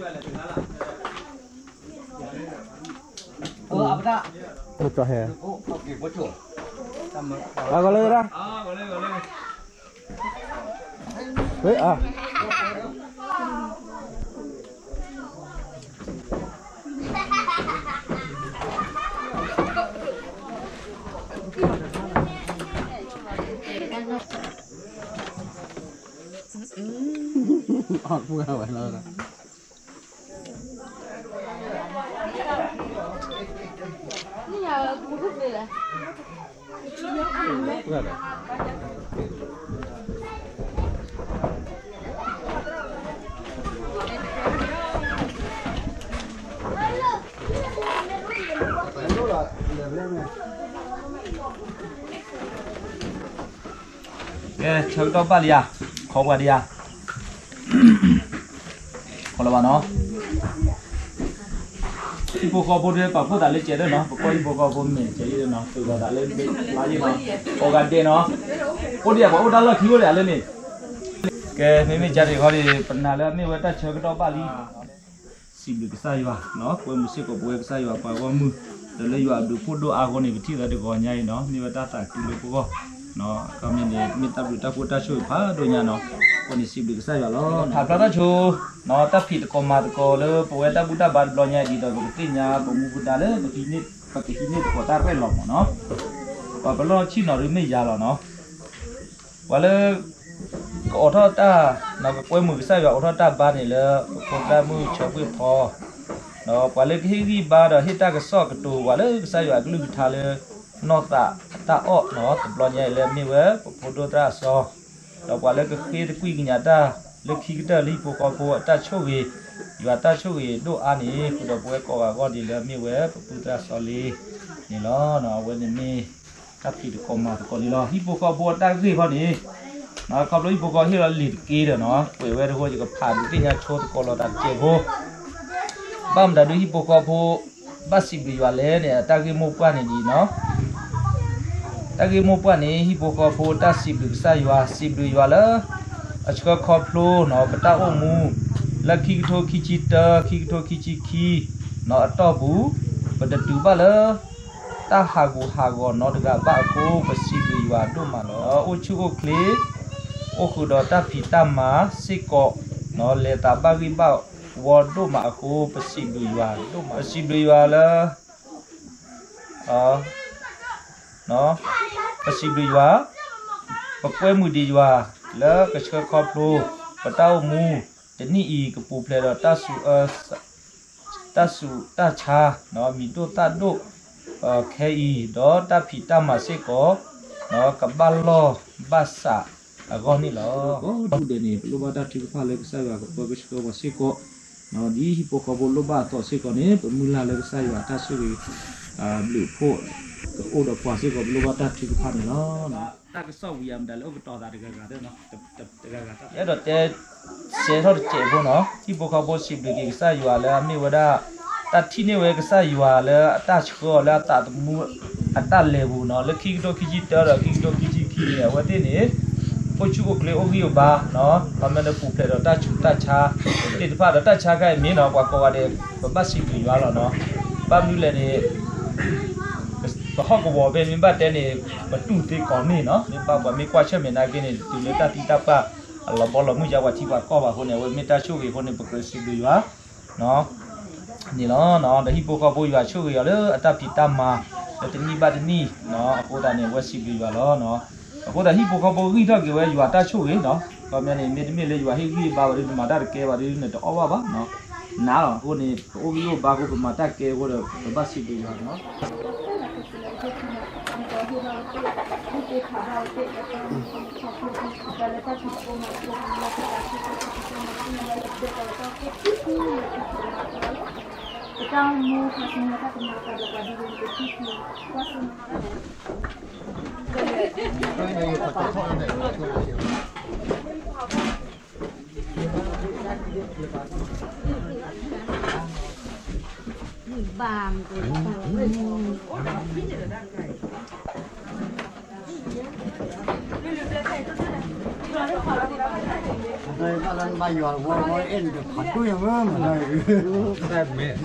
မ့ၢ်ကၠီဟဲ, အဂီၢ်လၢဒၣ်, ဝဲအါ အီၣ်ပှဲၤဝဲလီၤ. ကဲ ဆၢကတီၢ်ဘၣ်လံဧါ, ခီပှၤဒံးဧါ, ခီလၢၤဘၣ်နီၤ, ဟံၣ်ဖိဃီဖိဒ်ပာ်ဖှိၣ်သးလၢကဲဒၣ်နီၤ, ပကွၢ်ဟံၣ်ဖိဃီဖိမဲာ်ကဲဒၣ်နီၤ, သုးဂီၤသးလၢဘ့ၣ်ဖျါယ့ၣ်နီၤ, အိၣ်ဂၤဒဲးနီၤ, အိၣ်ဒံးပှၤအိၣ်တၢ်လီၢ်ခံအိၣ်ဒံးလၢန့ၣ်, ကဲ မ့မ့ၢ်ကဲဒံးခီဒံး ပနာ်လၢအမ့ၢ်ဝဲတၢ်ဆၢကတီၢ်ဘၣ်လံ စံးဘျုးကစၢ်ယွၤ, ပဝဲမုၢ်စ့ၢ်ကီး ပဝဲကစၢ်ယွၤပှၤဂီၢ်မုၢ်, ဒီးလၢယွၤအဘျုးဖှိၣ်ဒိၣ်အါအဃိန့ၣ် ပထံၣ်သးတဂီၤညါအံၤနီၤ, မ့ၢ်ဝဲတၢ်သးခုလၢပဂီၢ်, အခီပညီန့ၣ် မ့ၢ်တၢ်ဘျုးတၢ်ဖှိၣ်တၢ်ဆိၣ်ဂ့ၤဖးဒိၣ်ညါနီၤ, အဃိန့ၣ်စံးဘျုးကစၢ်ယွၤလီၤ. ဖးဖျါထီၣ်ဆိ တၢ်ဖံးသကိးမၤသကိးလၢပဝဲတၢ်ဘူၣ်တၢ်ဘါတဘျီညါအံၤ ဒ်သိးပကသ့ၣ်ညါပမူပဒါလၢပကဟံးန့ၢ်သကိးတၢ်ရဲၣ်လီၤမးနီၤ, ပှၤပလီၢ်ဆံၣ်နီၤဒ်မ့ၢ်ယၤလီၤနီၤ ပှၤလၢ ကအိးထီၣ်တၢ်, ကကွဲမုာ်ကစၢ်ယွၤအိးထီၣ်တၢ်ဘါန့ၣ်လၢ ပဖိသၣ်မုၣ်ဆၢကွံာ်ဖီ, ဒီးပှၤလၢကဟ့ၣ်ဂံၢ်ဘါဒီးဟ့ၣ်တၢ်ကစီၣ်ကတိၤ ပှၤလၢကစၢ်ယွၤအကလုၢ်ကထါလၢ နီၢ်သးအတၢ်အီၣ်နီၤ တဘျီညါအံၤလၢမ့ၢ်ဝဲပဖိဒိၣ်သရၣ်အစီ, ဒီးပှၤလၢကဃ့သကွံာ်ကညးတၢ်လၢခံကတၢၢ်လၢဟံၣ်ဖိဃီဖိအတၢ်ဆိၣ်ဂ့ၤ, ယွၤတၢ်ဆိၣ်ဂ့ၤဒိၣ်အါန့ၣ် ဃုာ်ဒီးပဝဲကိးဂၤအဂီၢ်ဒ်လၢမ့ၢ်ဝဲပပုၢ်သရၣ်စီၤလ့န့ၣ်လီၤ. အဝဲန့ၣ်မ့ၢ် တၢ်ဖံးသကိးမၤသကိးလံလီၤ. ဟံၣ်ဖိဃီဖိအတၢ်ဂ့ၢ်ခီန့ၣ်, ခီဖျိဟံၣ်ဖိဃီဟ့ၣ်လီၤလံာ်တက့ၢ်ဒီးနီၤ, ကွဲးဝဲတဃိ ယကဖးဒုးသ့ၣ်ညါဆိသကိးလီၤသးတစဲးဖိ, ဘၣ်မတၤဒုးဟံၣ်ဖိဃီဖိ ဘၣ်စံးဘျုးယွၤလဲၣ်န့ၣ် တၢ်ဂ့ၢ်မိၢ်ပှၢ်န့ၣ်ဒ်နီၤ တၢ်ဂ့ၢ်မိၢ်ပှၢ်န့ၣ် ဟံၣ်ဖိဃီဖိတၢ်စံးဘျုးကစၢ်ယွၤ, စံးဘျုးယွၤလၢ အဆှၢခီဖျိနီၤ ပတၢ်အိၣ်မူ လၢခံကထိခံဆံတၢ ခံကထိခံဆံခံနီၤ အတီၢ်ပူၤ, ပတတုၤဘၣ်လၢ တၢ်ဟးဂူာ်ဟးဂီၤနီတဂၤဘၣ်အဃိ ပစံးဘျုးယွၤဒိၣ်မးလီၤ. အိၣ်ဆူၣ်အိၣ်ချ့ အိၣ်ဃုာ်ဒီးတၢ်ဖံးတၢ်မၤစ့ၢ်ကီးနီၤ လဲၤသးဘၣ်ဂ့ၢ်ဘၣ်ဝီဒိၣ်မးအဃိ ပစံးဘျုးယွၤဒိၣ်မး, ပစံးဘျုးယွၤလၢ ပစံးဘျုးယွၤ, ပကွဲမုာ်ဒံးယွၤ လၢကဆှၢခီဖျိ ပတၢ်အိၣ်မူ တနံၣ်အံၤ ကပူၤဖျဲးဒီးတၢ်ဆူးအၢ တၢ်ဆူးတၢ်ဆါ မံၤဒိၣ်သၣ်ဒိၣ် ခဲအံၤ ဒီးတၢ်ဖံးတၢ်မၤစ့ၢ်ကီး ကဘၣ်လီၢ်ဘၣ်စးအဂီၢ်န့ၣ်လီၤ. ကိးဒူၣ်ဒဲးန့ၣ် ပလိၣ်ဘၣ်တၢ်ထုကဖၣ်လၢကစၢ်ယွၤကပၢကဆှၢပှၤစ့ၢ်ကီး, ဒ်ဟံၣ်ဖိဃီဖိလိၣ်ဘၣ်အသိးစ့ၢ်ကီးန့ၣ် ပမုၢ်လၢ်လၢကစၢ်ယွၤတၢ်ဆိၣ်ဂ့ၤ ဘျုးဖှိၣ် ကအိၣ်ဒီးပှၤစ့ၢ်ကီး ပလိၣ်ဘၣ်တၢ်ထုကဖၣ်န့ၣ်လီၤ. တၢ်ကစီၣ်ဝံၤအမတၤလၢအိၣ်ကတီၤသးတဂၤဂၤသ့ၣ်နီၤ အဲၣ်ဒိးတဲ စဲးထီၣ်တစဲးဖိနီၤ ဟံၣ်ဖိဃီဖိစံးဘျုးက့ၤကစၢ်ယွၤလၢအမ့ၢ်ဝဲဒၣ် တၢ်ထံၣ်န့ၢ်ဝဲကစၢ်ယွၤလၢအတၢ်ဆှၢအီၤလၢအသးသမူအတၢ်လဲၤပူၤနီၤ လၢခံကထိခံဆံတၢဒီးခံကထိခံဆံခံန့ၣ် အဝဲသ့ၣ်န့ၣ် အိၣ်ဆူၣ်အိၣ်ချ့အိၣ်ဂံၢ်အိၣ်ဘါနီၤ ခီမ့ၢ်န့ၣ်ပူၤဖျဲးဒီးတၢ်ဆူးတၢ်ဆါသ့ၣ်တဖၣ်ဒီးတၢ်ဆါခါအံၤမ့ၢ်နီၤ ပှၤကိးဂၤဒဲး ပဘၣ်စံးဘျုးယွၤလီၤနီၤ ဘၣ်မနုၤလဲၣ်န့ၣ် ပဟီၣ်ကဝီၤဖဲမ့ၢ်ဘၣ်တဲန့ၣ် ပတူၢ်သ့ကိးန့ၣ်နီၤ မ့ၢ်ဘၣ်ပှၤမ့ၢ်ကွၢ်ဆၢၣ်မဲာ်နာ်က့န့ၣ် တုၤလၢတၢ်သံတၢ်ပှၢ်အလီၤဘီလီၤမုၢ်ယါပှၤထံပှၤကီၢ်ဘၣ်အဃိန့ၣ် အဝဲမ့ၢ်တၢ်ဆိၣ်ဂ့ၤအဃိန့ၣ် ပကြၢးစံးဘျုးယွၤန့ၣ်လီၤ. ဒီးဟံၣ်ဖိဃီဖိယွၤဆိၣ်ဂ့ၤအီၤလၢအတၢ်ဖံးတၢ်မၤ လၢတနံၣ်ဘၣ်တနံၣ်နီၤ အဃိသတးန့ၣ် အဝဲစံးဘျုးယွၤလီၤ. အဃိသတးဟံၣ်ဖိဃီဖိဂံၢ်ထီၣ်က့ၤဝဲယွၤတၢ်ဆိၣ်ဂ့ၤနီၤ ခီပညီန့ၣ် မ့တမ့ၢ်လၢယွၤဟ့ၣ်ဂံၢ်ဘါဝဲဒီး နမၤတၢ်တကဲဘၣ်ဒီး နတအီၣ်ဘၣ်ဘၣ်နီၤ နာ်လီၤ အဃိန့ၣ် ပအိၣ်ဂံၢ်အိၣ်ဘါအဃိ ပမၤတၢ်ကဲအဃိဒီး ပဘၣ်စံးဘျုးယွၤနီၤ ဘၣ်လၢနဘၣ်ယွၤဝဲဝဲအဲၣ်နတဖးဒိၣ်ယၤမ့ၢ်မနုၤ ယဘၣ်သး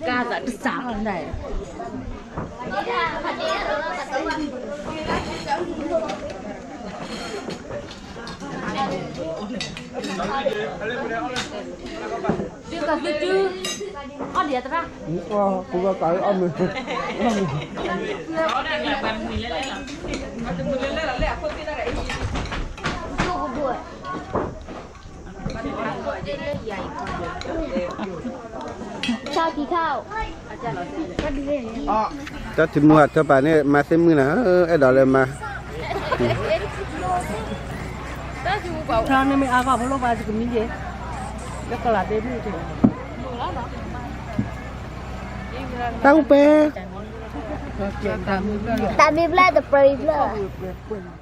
ကါသးတစးလီၤန့ၣ် သုကသုတုၤ အီၣ်ဒံးအသရၣ် ပူၤဘၣ်ကးအီၣ်မ့ၤ တၢ်ထံမူဟးထၢပာ်န့ၣ် မၤသ့ၣ်မုၢ်နၤ အဲၣ်ဒိးလၢမၤ ထီန့ၣ်မ့ၢ်အါဂီၢ်ဖိလိၣ်ပှၤစကမံယ့ လၢကလးဘ့မုၢ်တ့ၢ် တၢ်အိၣ်ပဲ တၢ်မံဘျဲၣ်တပှဲၤဘျဲၣ်